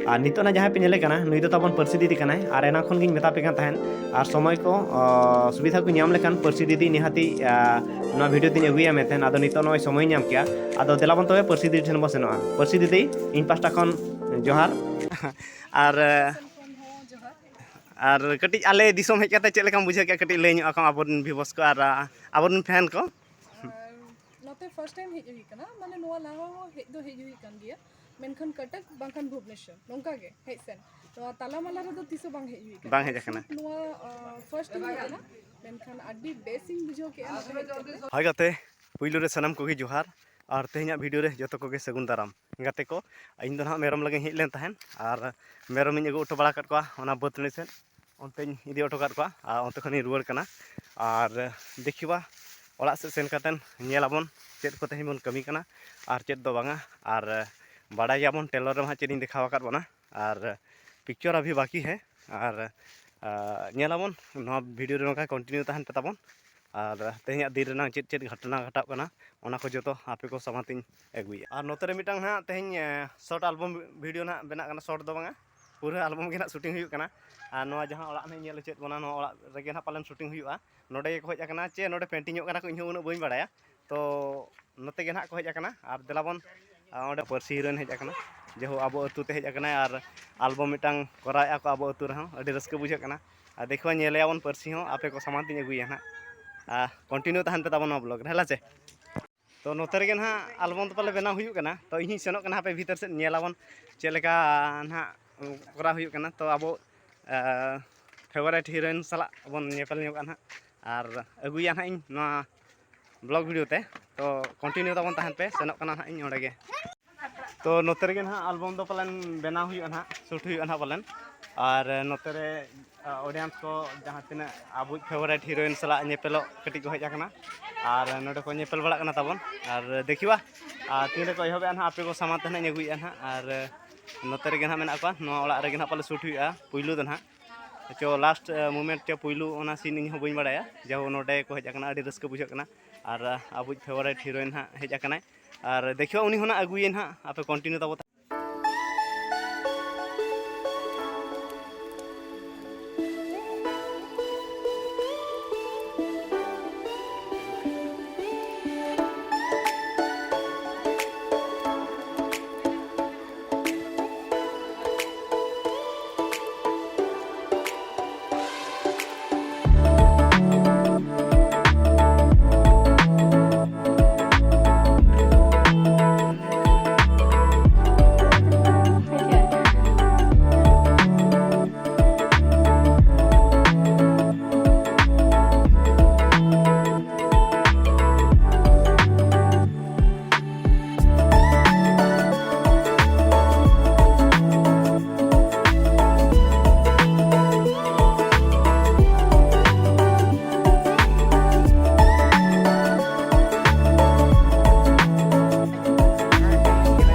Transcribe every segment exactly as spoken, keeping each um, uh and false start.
ᱟᱨ ᱱᱤᱛᱚᱜ ᱱᱟ ᱡᱟᱦᱟᱸᱭ ᱯᱮ ᱧᱮᱞᱮ ᱠᱟᱱᱟ, ᱱᱩᱭ ᱫᱚ ᱛᱟᱵᱚᱱ ᱯᱟᱹᱨᱥᱤ ᱫᱤᱫᱤ ᱠᱟᱱᱟᱭ᱾ ᱟᱨ ᱮᱱᱟᱝ ᱠᱷᱚᱱ ᱜᱤᱧ ᱢᱮᱛᱟ ᱯᱮ ᱠᱟᱱ ᱛᱟᱦᱮᱸᱫ, ᱟᱨ ᱥᱚᱢᱚᱭ ᱠᱚ, ᱚ, ᱥᱩᱵᱤᱫᱷᱟ ᱠᱚ ᱧᱟᱢ ᱞᱮᱠᱷᱟᱱ ᱯᱟᱹᱨᱥᱤ ᱫᱤᱫᱤ ᱱᱤᱦᱟᱹᱛᱤ, ᱟ, ᱱᱚᱣᱟ ᱵᱷᱤᱰᱤᱭᱳ ᱛᱤᱧ ᱟᱹᱜᱩᱭᱟ ᱢᱮᱱᱛᱮ᱾ ᱟᱫᱚ ᱱᱤᱛᱚᱜ ᱱᱚᱜᱼᱚᱭ ᱥᱚᱢᱚᱭ ᱧᱟᱢ ᱠᱮᱜᱼᱟ᱾ ᱟᱫᱚ ᱫᱮᱞᱟ ᱵᱚᱱ ᱛᱚᱵᱮ ᱯᱟᱹᱨᱥᱤ ᱫᱤᱫᱤ ᱴᱷᱮᱱ ᱵᱚᱱ ᱥᱮᱱᱚᱜᱼᱟ᱾ ᱯᱟᱹᱨᱥᱤ ᱫᱤᱫᱤ, ᱤᱧ ᱯᱟᱦᱴᱟ ᱠᱷᱚᱱ ᱡᱚᱦᱟᱨ᱾ ᱟᱨ, ᱟᱨ ᱠᱟᱹᱴᱤᱡ ᱟᱞᱮ ᱫᱤᱥᱚᱢ ᱦᱮᱡ ᱠᱟᱛᱮ ᱪᱮᱫ ᱞᱮᱠᱟᱢ ᱵᱩᱡᱷᱟᱹᱣ ᱠᱮᱫᱼᱟ? ᱠᱟᱹᱴᱤᱡ ᱞᱟᱹᱭ ᱧᱚᱜ ᱟᱠᱚᱢ ᱟᱵᱚᱨᱮᱱ ᱵᱷᱤᱣᱟᱨᱥ ᱠᱚ ᱟᱨ, ᱟ, ᱟᱵᱚᱨᱮᱱ ᱯᱷᱮᱱ ᱠᱚ᱾ ᱟᱨ ᱱᱚᱛᱮ ᱯᱷᱟᱨᱥᱴ ᱴᱟᱭᱤᱢ ᱦᱮᱡ ᱦᱩᱭ ᱠᱟᱱᱟ, ᱢᱟᱱᱮ ᱱᱚᱣᱟ ᱞᱟᱦᱟ ᱦᱚᱸ ᱦᱮᱡ ᱫᱚ ᱦᱮᱡ ᱦᱩᱭ ᱠᱟᱱ ᱜᱮᱭᱟ, ᱢᱮᱱᱠᱷᱟᱱ ᱠᱚᱴᱚᱠ ᱵᱟᱝᱠᱷᱟᱱ ᱵᱷᱩᱵᱽᱱᱮᱥᱚᱨ ᱱᱚᱝᱠᱟ ᱜᱮ ᱦᱮᱡ ᱥᱮᱱ᱾ ᱱᱚᱣᱟ ᱛᱟᱞᱟᱢᱟᱞᱟ ᱨᱮᱫᱚ ᱛᱤᱥ ᱦᱚᱸ ᱵᱟᱝ ᱦᱮᱡ ᱦᱩᱭ ᱠᱟᱱᱟ᱾ ᱵᱟᱝ ᱦᱮᱡ ᱟᱠᱟᱱᱟ᱾ ᱥᱩᱫᱷᱩ ᱱᱚᱣᱟ, ᱟ, ᱯᱷᱟᱨᱥᱴ ᱴᱟᱭᱤᱢ ᱦᱮᱡ ᱠᱟᱱᱟ, ᱢᱮᱱᱠᱷᱟᱱ ᱟᱹᱰᱤ ᱵᱮᱥ ᱤᱧ ᱵᱩᱡᱷᱟᱹᱣ ᱠᱮᱫᱼᱟ ᱱᱚᱛᱮ ᱦᱮᱡ ᱠᱟᱛᱮ᱾ ᱦᱳᱭ ᱜᱟᱛᱮ, ᱯᱩᱭᱞᱩ ᱨᱮ ᱥᱟᱱᱟᱢ ᱠᱚᱜᱮ ᱡᱚᱦᱟᱨ, ᱟᱨ ᱛᱮᱦᱮᱧᱟᱜ ᱵᱷᱤᱰᱤᱭᱳ ᱨᱮ ᱡᱚᱛᱚ ᱠᱚᱜᱮ ᱥᱟᱹᱜᱩᱱ ᱫᱟᱨᱟᱢ᱾ ᱜᱟᱛᱮ ᱠᱚ, ᱤᱧ ᱫᱚ ᱱᱟᱦᱟᱜ ᱢᱮᱨᱚᱢ ᱞᱟᱹᱜᱤᱫ ᱤᱧ ᱦᱮᱡ ᱞᱮᱱ ᱛᱟᱦᱮᱸᱫ, ᱟᱨ ᱢᱮᱨᱚᱢᱤᱧ ᱟᱹᱜᱩ ᱦᱚᱴᱚ ᱵᱟᱲᱟ ᱟᱠᱟᱫ ᱠᱚᱣᱟ ᱚᱱᱟ ᱵᱟᱹᱫᱽ ᱴᱟᱺᱰᱤ ᱥᱮᱫ᱾ ᱚᱱᱛᱮᱧ ᱤᱫᱤ ᱦᱚᱴᱚ ᱠᱟᱫ ᱠᱚᱣᱟ, ᱟᱨ ᱚᱱᱛᱮ ᱠᱷᱚᱱᱤᱧ ᱨᱩᱣᱟᱹᱲ ᱠᱟᱱᱟ᱾ ᱟᱨ ᱫᱮᱠᱷᱤᱵᱟ, ᱚᱲᱟᱜ ᱥᱮᱫ ᱥᱮᱱ ᱠᱟᱛᱮᱱ ᱧᱮᱞᱟᱵᱚᱱ ᱪᱮᱫ ᱠᱚ ᱛᱮᱦᱮᱧ ᱵᱚᱱ ᱠᱟᱹᱢᱤ ᱠᱟᱱᱟ ᱟᱨ ᱪᱮᱫ ᱫᱚ ᱵᱟᱝᱟ᱾ ᱟᱨ ᱵᱟᱲᱟᱭ ᱜᱮᱭᱟᱵᱚᱱ ᱴᱮᱞᱚᱨ ᱨᱮᱢᱟ ᱦᱟᱸᱜ ᱪᱮᱫ ᱤᱧ ᱫᱮᱠᱷᱟᱣ ᱟᱠᱟᱫ ᱵᱚᱱᱟ, ᱟᱨ ᱯᱤᱠᱪᱚᱨ ᱟᱵᱷᱤ ᱵᱟᱠᱤ ᱦᱮ᱾ ᱟᱨ, ᱟ, ᱧᱮᱞᱟᱵᱚᱱ ᱱᱚᱣᱟ ᱵᱷᱤᱰᱤᱭᱳ ᱨᱮ ᱱᱚᱝᱠᱟ ᱠᱚᱱᱴᱤᱱᱤᱭᱩ ᱛᱟᱦᱮᱱ ᱯᱮ ᱛᱟᱵᱚᱱ᱾ ᱟᱨ ᱛᱮᱦᱮᱧᱟᱜ ᱫᱤᱱ ᱨᱮᱱᱟᱜ ᱪᱮᱫ ᱪᱮᱫ ᱜᱷᱚᱴᱚᱱᱟ ᱜᱷᱚᱴᱟᱜ ᱠᱟᱱᱟ, ᱚᱱᱟ ᱠᱚ ᱡᱚᱛᱚ ᱟᱯᱮ ᱠᱚ ᱥᱟᱢᱟᱝ ᱛᱤᱧ ᱟᱹᱜᱩᱭᱟ᱾ ᱟᱨ ᱱᱚᱛᱮ ᱨᱮ ᱢᱤᱫᱴᱟᱝ ᱦᱟᱸᱜ ᱛᱮᱦᱮᱧ, ᱮ, ᱥᱚᱨᱴ ᱟᱞᱵᱟᱢ ᱵᱷᱤᱰᱤᱭᱳ ᱱᱟᱦᱟᱜ ᱵᱮᱱᱟᱜ ᱠᱟᱱᱟ, ᱥᱚᱨᱴ ᱫᱚ ᱵᱟᱝᱟ, ᱯᱩᱨᱟᱹ ᱟᱞᱵᱟᱢ ᱜᱮ ᱱᱟᱦᱟᱜ ᱥᱩᱴᱤᱝ ᱦᱩᱭᱩᱜ ᱠᱟᱱᱟ᱾ ᱟᱨ ᱱᱚᱣᱟ ᱡᱟᱦᱟᱸ ᱚᱲᱟᱜ ᱱᱟᱦᱟᱜ ᱧᱮᱞ ᱦᱚᱪᱚᱭᱮᱫ ᱵᱚᱱᱟ, ᱱᱚᱣᱟ ᱚᱲᱟᱜ ᱨᱮᱜᱮ ᱱᱟᱦᱟᱜ ᱯᱟᱞᱮᱱ ᱥᱩᱴᱤᱝ ᱦᱩᱭᱩᱜᱼᱟ᱾ ᱱᱚᱰᱮ ᱜᱮᱠᱚ ᱦᱮᱡ ᱟᱠᱟᱱᱟ, ᱪᱮ ᱱᱚᱰᱮ ᱯᱮᱱᱴᱤᱝᱚᱜ ᱠᱟᱱᱟ ᱠᱚ, ᱤᱧᱦᱚᱸ ᱩᱱᱟᱹᱜ ᱵᱟᱹᱧ ᱵᱟᱲᱟᱭᱟ᱾ ᱛᱚ ᱱᱚᱛᱮ ᱜᱮ ᱱᱟᱦᱟᱜ ᱠᱚ ᱦᱮᱡ ᱟᱠᱟᱱᱟ᱾ ᱟᱨ ᱫᱮᱞᱟ ᱵᱚᱱ, ᱟ, ᱚᱸᱰᱮ ᱯᱟᱹᱨᱥᱤ ᱦᱤᱨᱳᱭᱤᱱ ᱦᱮᱡ ᱟᱠᱟᱱᱟ, ᱡᱮᱦᱳ ᱟᱵᱚ ᱟᱹᱛᱩ ᱛᱮ ᱦᱮᱡ ᱟᱠᱟᱱᱟᱭ ᱟᱨ ᱟᱞᱵᱟᱢ ᱢᱤᱫᱴᱟᱝ ᱠᱚᱨᱟᱣᱮᱫᱼᱟ ᱠᱚ ᱟᱵᱚ ᱟᱹᱛᱩ ᱨᱮᱦᱚᱸ, ᱟᱹᱰᱤ ᱨᱟᱹᱥᱠᱟᱹ ᱵᱩᱡᱷᱟᱹᱜ ᱠᱟᱱᱟ᱾ ᱟᱨ ᱫᱮᱠᱷᱩᱣᱟ ᱧᱮᱞᱮᱭᱟᱵᱚᱱ ᱯᱟᱹᱨᱥᱤ ᱦᱚᱸ ᱟᱯᱮ ᱠᱚ ᱥᱟᱢᱟᱝ ᱛᱤᱧ ᱟᱹᱜᱩᱭᱟ ᱱᱟᱦᱟᱜ᱾ ᱟᱨ ᱠᱚᱱᱴᱤᱱᱤᱭᱩ ᱛᱟᱦᱮᱱ ᱯᱮ ᱛᱟᱵᱚᱱ ᱱᱚᱣᱟ ᱵᱞᱚᱜ ᱨᱮ, ᱦᱮᱸ ᱞᱟᱪᱮ? ᱛᱚ ᱱᱚᱛᱮ ᱨᱮᱜᱮ ᱱᱟᱦᱟᱜ ᱟᱞᱵᱚᱢ ᱫᱚ ᱯᱟᱞᱮ ᱵᱮᱱᱟᱣ ᱦᱩᱭᱩᱜ ᱠᱟᱱᱟ᱾ ᱛᱚ ᱤᱧ ᱦᱚᱸᱧ ᱥᱮᱱᱚᱜ ᱠᱟᱱᱟ ᱦᱟᱯᱮ ᱵᱷᱤᱛᱟᱹᱨ ᱥᱮᱫ, ᱧᱮᱞᱟᱵᱚᱱ ᱪᱮᱫ ᱞᱮᱠᱟ ᱱᱟᱦᱟᱜ ᱠᱚᱨᱟᱣ ᱦᱩᱭᱩᱜ ᱠᱟᱱᱟ᱾ ᱛᱚ ᱟᱵᱚ, ᱟ, ᱯᱷᱮᱵᱟᱨᱮᱴ ᱦᱤᱨᱳᱭᱤᱱ ᱥᱟᱞᱟᱜ ᱵᱚᱱ ᱧᱮᱯᱮᱞ ᱧᱚᱜᱚᱜᱼᱟ ᱱᱟᱦᱟᱜ, ᱟᱨ ᱟᱹᱜᱩᱭᱟ ᱱᱟᱦᱟᱜ ᱤᱧ ᱱᱚᱣᱟ ᱵᱞᱚᱜ ᱵᱷᱤᱰᱤᱭᱳ ᱛᱮ᱾ ᱛᱚ ᱠᱚᱱᱴᱤᱱᱤᱭᱩ ᱛᱟᱵᱚᱱ ᱛᱟᱦᱮᱱ ᱯᱮ, ᱥᱮᱱᱚᱜ ᱠᱟᱱᱟ ᱱᱟᱦᱟᱜ ᱤᱧ ᱚᱸᱰᱮ ᱜᱮ᱾ ᱛᱚ ᱱᱚᱛᱮ ᱨᱮᱜᱮ ᱱᱟᱦᱟᱜ ᱟᱞᱵᱚᱢ ᱫᱚ ᱯᱟᱞᱮᱱ ᱵᱮᱱᱟᱣ ᱦᱩᱭᱩᱜᱼᱟ ᱱᱟᱦᱟᱜ, ᱥᱩᱴ ᱦᱩᱭᱩᱜᱼᱟ ᱱᱟᱦᱟᱜ ᱯᱟᱞᱮᱱ᱾ ᱟᱨ ᱱᱚᱛᱮ ᱨᱮ, ᱟ, ᱚᱰᱤᱭᱮᱱᱥ ᱠᱚ ᱡᱟᱦᱟᱸ ᱛᱤᱱᱟᱹᱜ ᱟᱵᱚᱭᱤᱡ ᱯᱷᱮᱵᱟᱨᱮᱴ ᱦᱤᱨᱳᱭᱤᱱ ᱥᱟᱞᱟᱜ ᱧᱮᱯᱮᱞᱚᱜ ᱠᱟᱹᱴᱤᱡ ᱠᱚ ᱦᱮᱡ ᱟᱠᱟᱱᱟ, ᱟᱨ ᱱᱚᱰᱮ ᱠᱚ ᱧᱮᱯᱮᱞ ᱵᱟᱲᱟᱜ ᱠᱟᱱᱟ ᱛᱟᱵᱚᱱ᱾ ᱟᱨ ᱫᱮᱠᱷᱤᱵᱟ, ᱟᱨ ᱛᱤᱱ ᱨᱮᱠᱚ ᱮᱦᱚᱵᱮᱜᱼᱟ ᱱᱟᱦᱟᱜ, ᱟᱯᱮ ᱠᱚ ᱥᱟᱢᱟᱝ ᱛᱮ ᱱᱟᱦᱟᱜ ᱤᱧ ᱟᱹᱜᱩᱭᱮᱫᱼᱟ ᱱᱟᱦᱟᱜ᱾ ᱟᱨ ᱱᱚᱛᱮ ᱨᱮᱜᱮ ᱱᱟᱦᱟᱜ ᱢᱮᱱᱟᱜ ᱠᱚᱣᱟ, ᱱᱚᱣᱟ ᱚᱲᱟᱜ ᱨᱮᱜᱮ ᱱᱟᱦᱟᱜ ᱯᱟᱞᱮ ᱥᱩᱴ ᱦᱩᱭᱩᱜᱼᱟ ᱯᱩᱭᱞᱩ ᱫᱚ ᱱᱟᱦᱟᱜ᱾ ᱪᱚ ᱞᱟᱥᱴ ᱢᱩᱢᱮᱱᱴ ᱪᱚ ᱯᱩᱭᱞᱩ ᱚᱱᱟ ᱥᱤᱱ ᱤᱧ ᱦᱚᱸ ᱵᱟᱹᱧ ᱵᱟᱲᱟᱭᱟ᱾ ᱡᱟᱦᱳ ᱱᱚᱰᱮ ᱠᱚ ᱦᱮᱡ ᱟᱠᱟᱱᱟ, ᱟᱹᱰᱤ ᱨᱟᱹᱥᱠᱟᱹ ᱵᱩᱡᱷᱟᱹᱜ ᱠᱟᱱᱟ᱾ ᱟᱨ ᱟᱵᱚᱭᱤᱡ ᱯᱷᱮᱵᱟᱨᱮᱴ ᱦᱤᱨᱳᱭᱤᱱ ᱦᱟᱸᱜ ᱦᱮᱡ ᱟᱠᱟᱱᱟᱭ, ᱟᱨ ᱫᱮᱠᱷᱤᱵᱟ ᱩᱱᱤ ᱦᱚᱸ ᱱᱟᱜ ᱟᱹᱜᱩᱭᱮ ᱱᱟᱦᱟᱜ᱾ ᱟᱯᱮ ᱠᱚᱱᱴᱤᱱᱤᱭᱩ ᱛᱟᱵᱚ ᱛᱟ-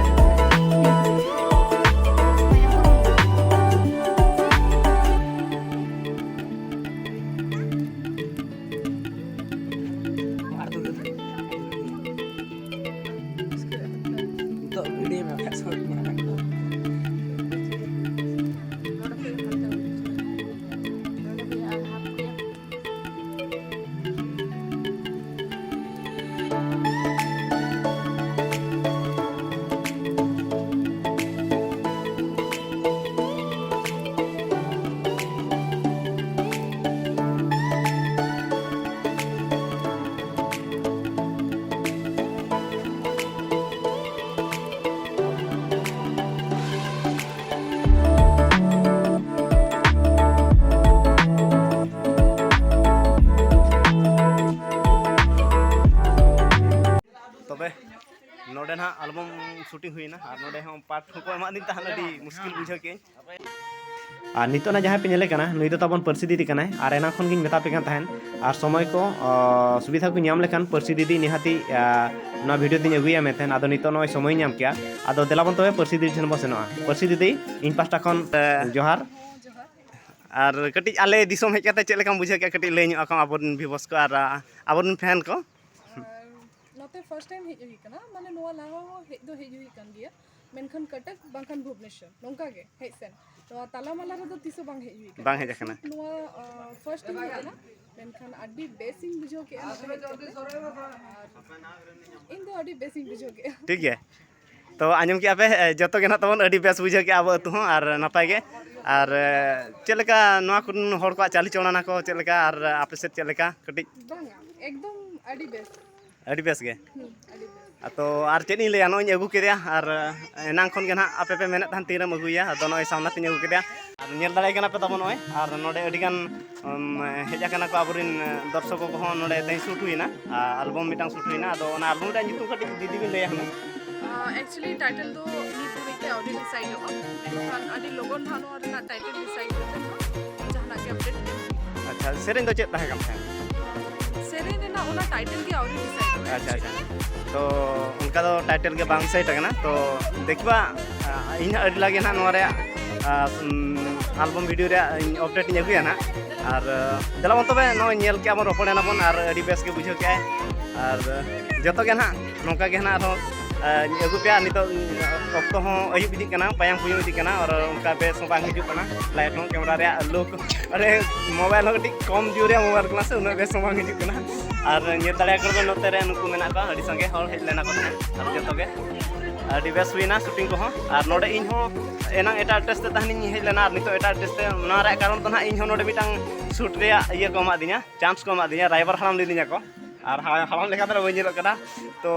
ᱟᱞᱵᱚᱢ ᱥᱩᱴᱤᱝ ᱦᱩᱭᱱᱟ ᱟᱨ ᱱᱚᱰᱮ ᱦᱚᱸ ᱯᱟᱨᱴ ᱦᱚᱸᱠᱚ ᱮᱢᱟᱫᱤᱧ ᱛᱟᱦᱮᱱ, ᱟᱹᱰᱤ ᱢᱩᱥᱠᱤᱞ ᱵᱩᱡᱷᱟᱹᱣ ᱠᱮᱫᱟᱹᱧ᱾ ᱟᱨ ᱱᱤᱛᱚᱜ ᱱᱟ ᱡᱟᱦᱟᱸᱭ ᱯᱮ ᱧᱮᱞᱮ ᱠᱟᱱᱟ, ᱱᱩᱭ ᱫᱚ ᱛᱟᱵᱚᱱ ᱯᱟᱹᱨᱥᱤ ᱫᱤᱫᱤ ᱠᱟᱱᱟᱭ᱾ ᱟᱨ ᱮᱱᱟᱝ ᱠᱷᱚᱱ ᱜᱤᱧ ᱢᱮᱛᱟ ᱯᱮ ᱠᱟᱱ ᱛᱟᱦᱮᱸᱫ, ᱟᱨ ᱥᱚᱢᱚᱭ ᱠᱚ, ᱚ, ᱥᱩᱵᱤᱫᱷᱟ ᱠᱚ ᱧᱟᱢ ᱞᱮᱠᱷᱟᱱ ᱯᱟᱹᱨᱥᱤ ᱫᱤᱫᱤ ᱱᱤᱦᱟᱹᱛᱤ, ᱟ, ᱱᱚᱣᱟ ᱵᱷᱤᱰᱤᱭᱳ ᱫᱚᱧ ᱟᱹᱜᱩᱭᱟ ᱢᱮᱱᱛᱮ᱾ ᱟᱫᱚ ᱱᱤᱛᱚᱜ ᱱᱚᱜᱼᱚᱭ ᱥᱚᱢᱚᱭ ᱧᱟᱢ ᱠᱮᱜᱼᱟ᱾ ᱟᱫᱚ ᱫᱮᱞᱟ ᱵᱚᱱ ᱛᱚᱵᱮ ᱯᱟᱹᱨᱥᱤ ᱫᱤᱫᱤ ᱴᱷᱮᱱ ᱵᱚᱱ ᱥᱮᱱᱚᱜᱼᱟ᱾ ᱯᱟᱹᱨᱥᱤ ᱫᱤᱫᱤ, ᱤᱧ ᱯᱟᱦᱴᱟ ᱠᱷᱚᱱ, ᱮ, ᱡᱚᱦᱟᱨ᱾ ᱦᱚᱸ, ᱡᱚᱦᱟᱨ᱾ ᱟᱨ ᱠᱟᱹᱴᱤᱡ ᱟᱞᱮ ᱫᱤᱥᱚᱢ ᱦᱮᱡ ᱠᱟᱛᱮ ᱪᱮᱫ ᱞᱮᱠᱟᱢ ᱵᱩᱡᱷᱟᱹᱣ ᱠᱮᱜᱼᱟ? ᱠᱟᱹᱴᱤᱡ ᱞᱟᱹᱭ ᱧᱚᱜ ᱟᱠᱚᱢ ᱟᱵᱚᱨᱮᱱ ᱵᱷᱤᱣᱟᱨᱥ ᱠᱚ ᱟᱨ, ᱟ, ᱟᱵᱚᱨᱮᱱ ᱯᱷᱮᱱ ᱠᱚ᱾ ᱟᱨ ᱱᱚᱛᱮ ᱯᱷᱟᱨᱥᱴ ᱴᱟᱭᱤᱢ ᱦᱮᱡ ᱦᱩᱭ ᱠᱟᱱᱟ, ᱢᱟᱱᱮ ᱱᱚᱣᱟ ᱞᱟᱦᱟ ᱦᱚᱸ ᱦᱮᱡ ᱫᱚ ᱦᱮᱡ ᱦᱩᱭ ᱠᱟᱱ ᱜᱮᱭᱟ, ᱢᱮᱱᱠᱷᱟᱱ ᱠᱚᱴᱚᱠ ᱵᱟᱝᱠᱷᱟᱱ ᱵᱷᱩᱵᱽᱱᱮᱥᱚᱨ ᱱᱚᱝᱠᱟ ᱜᱮ ᱦᱮᱡ ᱥᱮᱱ, ᱱᱚᱣᱟ ᱛᱟᱞᱟᱢᱟᱞᱟ ᱨᱮᱫᱚ ᱛᱤᱥ ᱦᱚᱸ ᱵᱟᱝ ᱦᱮᱡ ᱦᱩᱭ ᱠᱟᱱᱟ᱾ ᱵᱟᱝ ᱦᱮᱡ ᱟᱠᱟᱱᱟ᱾ ᱱᱚᱣᱟ, ᱟᱸ, ᱯᱷᱟᱨᱥᱴ ᱴᱟᱭᱤᱢ ᱦᱮᱡ ᱠᱟᱱᱟ, ᱢᱮᱱᱠᱷᱟᱱ ᱟᱹᱰᱤ ᱵᱮᱥᱤᱧ ᱵᱩᱡᱷᱟᱹᱣ ᱠᱮᱜᱼᱟ ᱱᱚᱛᱮ ᱦᱮᱡ ᱠᱟᱛᱮ᱾ ᱟᱨ ᱤᱧ ᱫᱚ ᱟᱹᱰᱤ ᱵᱮᱥᱤᱧ ᱵᱩᱡᱷᱟᱹᱣ ᱠᱮᱜᱼᱟ᱾ ᱴᱷᱤᱠ ᱜᱮᱭᱟ, ᱛᱚ ᱟᱸᱡᱚᱢ ᱠᱮᱜᱼᱟ ᱯᱮ, ᱮ, ᱡᱚᱛᱚ ᱜᱮ ᱱᱟᱦᱟᱜ ᱛᱟᱵᱚᱱ ᱟᱹᱰᱤ ᱵᱮᱥ ᱵᱩᱡᱷᱟᱹᱣ ᱠᱮᱜᱼᱟ ᱟᱵᱚ ᱟᱹᱛᱩ ᱦᱚᱸ, ᱟᱨ ᱱᱟᱯᱟᱭ ᱜᱮ᱾ ᱟᱨ, ᱮ, ᱪᱮᱫ ᱞᱮᱠᱟ ᱱᱚᱣᱟ ᱠᱚᱨᱮᱱ ᱦᱚᱲ ᱠᱚᱣᱟᱜ ᱪᱟᱹᱞᱤ ᱪᱚᱞᱚᱱᱟ ᱠᱚ ᱪᱮᱫ ᱞᱮᱠᱟ, ᱟᱨ ᱟᱯᱮ ᱥᱮᱫ ᱪᱮᱫ ᱞᱮᱠᱟ ᱠᱟᱹᱴᱤᱡ? ᱵᱟᱝᱟ, ᱮᱠᱫᱚᱢ ᱟᱹᱰᱤ ᱵᱮᱥ᱾ ᱟᱹᱰᱤ ᱵᱮᱥ ᱜᱮ᱾ ᱦᱩᱸ, ᱟᱹᱰᱤ ᱵᱮᱥ᱾ ᱟ, ᱛᱚ ᱟᱨ ᱪᱮᱫ ᱤᱧ ᱞᱟᱹᱭᱟ, ᱱᱚᱜᱼᱚᱭ ᱤᱧ ᱟᱹᱜᱩ ᱠᱮᱫᱮᱭᱟ, ᱟᱨ ᱮᱱᱟᱝ ᱠᱷᱚᱱ ᱜᱮ ᱱᱟᱦᱟᱜ ᱟᱯᱮ ᱯᱮ ᱢᱮᱱᱮᱫ ᱛᱟᱦᱮᱱ ᱛᱤᱨᱮᱢ ᱟᱹᱜᱩᱭᱟ, ᱟᱫᱚ ᱱᱚᱜᱼᱚᱭ ᱥᱟᱢᱱᱟ ᱛᱤᱧ ᱟᱹᱜᱩ ᱠᱮᱫᱮᱭᱟ᱾ ᱟᱨ ᱧᱮᱞ ᱫᱟᱲᱮᱭᱟᱭ ᱠᱟᱱᱟ ᱯᱮ ᱛᱟᱵᱚᱱ ᱱᱚᱜᱼᱚᱭ, ᱟᱨ ᱱᱚᱰᱮ ᱟᱹᱰᱤ ᱜᱟᱱ, ᱩᱢ, ᱦᱮᱡ ᱟᱠᱟᱱᱟ ᱠᱚ ᱟᱵᱚᱨᱮᱱ, ᱮ, ᱫᱚᱨᱥᱚᱠ ᱠᱚᱦᱚᱸ ᱱᱚᱰᱮ ᱛᱮᱦᱮᱧ ᱥᱩᱴ ᱦᱩᱭᱮᱱᱟ, ᱟᱨ ᱟᱞᱵᱚᱢ ᱢᱤᱫᱴᱟᱝ ᱥᱩᱴ ᱦᱩᱭᱮᱱᱟ᱾ ᱟᱫᱚ ᱚᱱᱟ ᱟᱞᱵᱚᱢ ᱨᱮᱭᱟᱜ ᱧᱩᱛᱩᱢ ᱠᱟᱹᱴᱤᱡ ᱫᱤᱫᱤ ᱵᱤᱱ ᱞᱟᱹᱭᱟ ᱦᱩᱱᱟᱹᱝ? ᱟᱸ, actually title ᱫᱚ ᱱᱤᱛ ᱫᱷᱟᱹᱵᱤᱡ ᱛᱮ ᱟᱹᱣᱨᱤ ᱰᱤᱥᱟᱭᱤᱰᱚᱜᱼᱟ, ᱢᱮᱱᱠᱷᱟᱱ ᱟᱹᱰᱤ ᱞᱚᱜᱚᱱ ᱱᱟᱦᱟᱜ ᱱᱚᱣᱟ ᱨᱮᱱᱟᱜ ᱴᱟᱭᱴᱮᱞ ᱰᱤᱥᱟᱭᱤᱰ ᱠᱟᱛᱮ ᱱᱟᱦᱟᱜ ᱡᱟᱦᱟᱱᱟᱜ ᱜᱮ ᱟᱯᱰᱮᱴ ᱮᱢ ᱦᱩᱭᱩᱜᱼᱟ᱾ ᱟᱪᱪᱷᱟ, ᱥᱮᱨᱮᱧ ᱫᱚ ᱪᱮᱫ ᱛᱟᱦᱮᱸ ᱠᱟᱱ ᱛᱟᱦᱮᱸᱫ? ᱥᱮᱨᱮᱧ ᱨᱮᱱᱟᱜ ᱚᱱᱟ ᱴᱟᱭᱴᱮᱞ ᱜᱮ ᱟᱹᱣᱨᱤ ᱰᱤᱥᱟᱭᱤᱰᱚᱜᱼᱟ᱾ ᱟᱪᱪᱷᱟ, ᱟᱪᱪᱷᱟ᱾ ᱛᱚ ᱚᱱᱠᱟ ᱫᱚ ᱴᱟᱭᱴᱮᱞ ᱜᱮ ᱵᱟᱝ ᱰᱤᱥᱟᱭᱤᱰ ᱟᱠᱟᱱᱟ᱾ ᱛᱚ ᱫᱮᱠᱷᱤᱵᱟ, ᱟ, ᱤᱧ ᱦᱟᱸᱜ ᱟᱹᱰᱤ ᱞᱟᱜᱮ ᱱᱟᱦᱟᱜ ᱱᱚᱣᱟ ᱨᱮᱭᱟᱜ, ᱟ, ᱩᱢ, ᱟᱞᱵᱚᱢ ᱵᱷᱤᱰᱤᱭᱳ ᱨᱮᱭᱟᱜ ᱤᱧ ᱟᱯᱰᱮᱴ ᱤᱧ ᱟᱹᱜᱩᱭᱟ ᱱᱟᱦᱟᱜ᱾ ᱟᱨ, ᱟ, ᱫᱮᱞᱟ ᱵᱚᱱ ᱛᱚᱵᱮ ᱱᱚᱜᱼᱚᱭ ᱧᱮᱞ ᱠᱮᱜᱼᱟ ᱵᱚᱱ, ᱨᱚᱯᱚᱲ ᱮᱱᱟ ᱵᱚᱱ ᱟᱨ ᱟᱹᱰᱤ ᱵᱮᱥ ᱜᱮ ᱵᱩᱡᱷᱟᱹᱣ ᱠᱮᱜᱼᱟᱭ᱾ ᱟᱨ, ᱟ, ᱡᱚᱛᱚ ᱜᱮ ᱱᱟᱦᱟᱜ ᱱᱚᱝᱠᱟ ᱜᱮ ᱱᱟᱦᱟᱜ ᱟᱨᱦᱚᱸ, ᱟ, ᱤᱧ ᱟᱹᱜᱩ ᱯᱮᱭᱟ᱾ ᱱᱤᱛᱚᱜ ᱚᱠᱛᱚ ᱦᱚᱸ ᱟᱹᱭᱩᱵ ᱤᱫᱤᱜ ᱠᱟᱱᱟ, ᱯᱟᱭᱟᱢ ᱯᱩᱭᱩᱢ ᱤᱫᱤᱜ ᱠᱟᱱᱟ ᱟᱨ ᱚᱱᱠᱟ ᱵᱮᱥ ᱦᱚᱸ ᱵᱟᱝ ᱦᱤᱡᱩᱜ ᱠᱟᱱᱟ, ᱞᱟᱭᱤᱴ ᱦᱚᱸ ᱠᱮᱢᱮᱨᱟ ᱨᱮᱭᱟᱜ ᱞᱩᱠ, ᱟᱨᱮ ᱢᱳᱵᱟᱭᱤᱞ ᱦᱚᱸ ᱠᱟᱹᱴᱤᱡ ᱠᱚᱢ ᱡᱳᱨ ᱨᱮᱭᱟᱜ ᱢᱳᱵᱟᱭᱤᱞ ᱠᱟᱱᱟ ᱥᱮ, ᱩᱱᱟᱹᱜ ᱵᱮᱥ ᱦᱚᱸ ᱵᱟᱝ ᱦᱤᱡᱩᱜ ᱠᱟᱱᱟ᱾ ᱟᱨ ᱧᱮᱞ ᱫᱟᱲᱮᱭᱟᱠᱚ ᱠᱟᱱᱟ ᱱᱚᱛᱮ ᱨᱮ ᱱᱩᱠᱩ ᱢᱮᱱᱟᱜ ᱠᱚᱣᱟ, ᱟᱹᱰᱤ ᱥᱟᱸᱜᱮ ᱦᱚᱲ ᱦᱮᱡ ᱞᱮᱱᱟ ᱠᱚ ᱛᱟᱦᱮᱸᱫ, ᱟᱨ ᱡᱚᱛᱚ ᱜᱮ ᱟᱹᱰᱤ ᱵᱮᱥ ᱦᱩᱭᱱᱟ ᱥᱩᱴᱤᱝ ᱠᱚᱦᱚᱸ᱾ ᱟᱨ ᱱᱚᱰᱮ ᱤᱧ ᱦᱚᱸ ᱮᱱᱟᱝ ᱮᱴᱟᱜ ᱰᱨᱮᱥ ᱛᱮ ᱛᱟᱦᱮᱱᱤᱧ ᱦᱮᱡ ᱞᱮᱱᱟ, ᱟᱨ ᱱᱤᱛᱚᱜ ᱮᱴᱟᱜ ᱰᱨᱮᱥ ᱛᱮ, ᱱᱚᱣᱟ ᱨᱮᱭᱟᱜ ᱠᱟᱨᱚᱱ ᱫᱚ ᱱᱟᱦᱟᱜ ᱤᱧ ᱦᱚᱸ ᱱᱚᱰᱮ ᱢᱤᱫᱴᱟᱝ ᱥᱩᱴ ᱨᱮᱭᱟᱜ ᱤᱭᱟᱹ ᱠᱚ ᱮᱢᱟᱫᱤᱧᱟ, ᱪᱟᱱᱥ ᱠᱚ ᱮᱢᱟᱫᱤᱧᱟ, ᱨᱟᱭᱵᱟᱨ ᱦᱟᱲᱟᱢ ᱞᱟᱹᱭᱫᱤᱧᱟ ᱠᱚ᱾ ᱟᱨ ᱦᱟ-, ᱦᱟᱲᱟᱢ ᱞᱮᱠᱟ ᱫᱚ ᱵᱟᱹᱧ ᱧᱮᱞᱚᱜ ᱠᱟᱱᱟ᱾ ᱛᱚ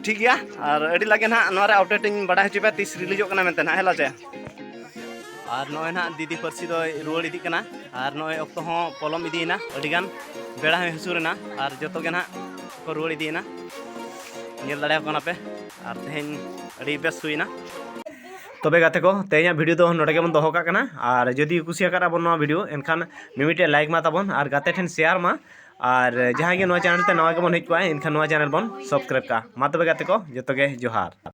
ᱴᱷᱤᱠ ᱜᱮᱭᱟ, ᱟᱨ ᱟᱹᱰᱤ ᱞᱟᱜᱮ ᱱᱟᱦᱟᱜ ᱱᱚᱣᱟ ᱨᱮ ᱟᱯᱰᱮᱴ ᱤᱧ ᱵᱟᱰᱟᱭ ᱦᱚᱪᱚ ᱯᱮᱭᱟ ᱛᱤᱥ ᱨᱤᱞᱤᱡᱚᱜ ᱠᱟᱱᱟ ᱢᱮᱱᱛᱮ ᱱᱟᱦᱟᱜ, ᱦᱮᱸ ᱞᱟᱪᱮ? ᱟᱨ ᱱᱚᱜᱼᱚᱭ ᱱᱟᱦᱟᱜ ᱫᱤᱫᱤ ᱯᱟᱹᱨᱥᱤ ᱫᱚᱭ ᱨᱩᱣᱟᱹᱲ ᱤᱫᱤᱜ ᱠᱟᱱᱟ, ᱟᱨ ᱱᱚᱜᱼᱚᱭ ᱚᱠᱛᱚ ᱦᱚᱸ ᱯᱚᱞᱚᱢ ᱤᱫᱤᱭᱮᱱᱟ, ᱟᱹᱰᱤᱜᱟᱱ ᱵᱮᱲᱟ ᱦᱚᱸᱭ ᱦᱟᱹᱥᱩᱨ ᱮᱱᱟ, ᱟᱨ ᱡᱚᱛᱚ ᱜᱮ ᱱᱟᱦᱟᱜ ᱠᱚ ᱨᱩᱣᱟᱹᱲ ᱤᱫᱤᱭᱮᱱᱟ᱾ ᱧᱮᱞ ᱫᱟᱲᱮᱭᱟᱠᱚ ᱠᱟᱱᱟ ᱯᱮ᱾ ᱟᱨ ᱛᱮᱦᱮᱧ ᱟᱹᱰᱤ ᱵᱮᱥ ᱦᱩᱭᱱᱟ᱾ ᱛᱚᱵᱮ ᱜᱟᱛᱮ ᱠᱚ, ᱛᱮᱦᱮᱧᱟᱜ video ᱫᱚ ᱱᱚᱰᱮ ᱜᱮᱵᱚᱱ ᱫᱚᱦᱚ ᱠᱟᱜ ᱠᱟᱱᱟ᱾ ᱟᱨ ᱡᱩᱫᱤ ᱠᱩᱥᱤᱭᱟᱠᱟᱫ ᱵᱚᱱ ᱱᱚᱣᱟ video, ᱮᱱᱠᱷᱟᱱ ᱢᱤᱢᱤᱫᱴᱮᱡ like ᱢᱟ ᱛᱟᱵᱚᱱ ᱟᱨ ᱜᱟᱛᱮ ᱴᱷᱮᱱ share ᱢᱟ᱾ ᱟᱨ ᱡᱟᱦᱟᱸᱭ ᱜᱮ ᱱᱚᱣᱟ channel ᱛᱮ ᱱᱟᱣᱟ ᱜᱮᱵᱚᱱ ᱦᱮᱡ ᱠᱚᱜᱼᱟ, ᱮᱱᱠᱷᱟᱱ ᱱᱚᱣᱟ channel ᱵᱚᱱ subscribe ᱠᱟᱜᱼᱟ᱾ ᱢᱟ ᱛᱚᱵᱮ ᱜᱟᱛᱮ ᱠᱚ, ᱡᱚᱛᱚ ᱜᱮ ᱡᱚᱦᱟᱨ᱾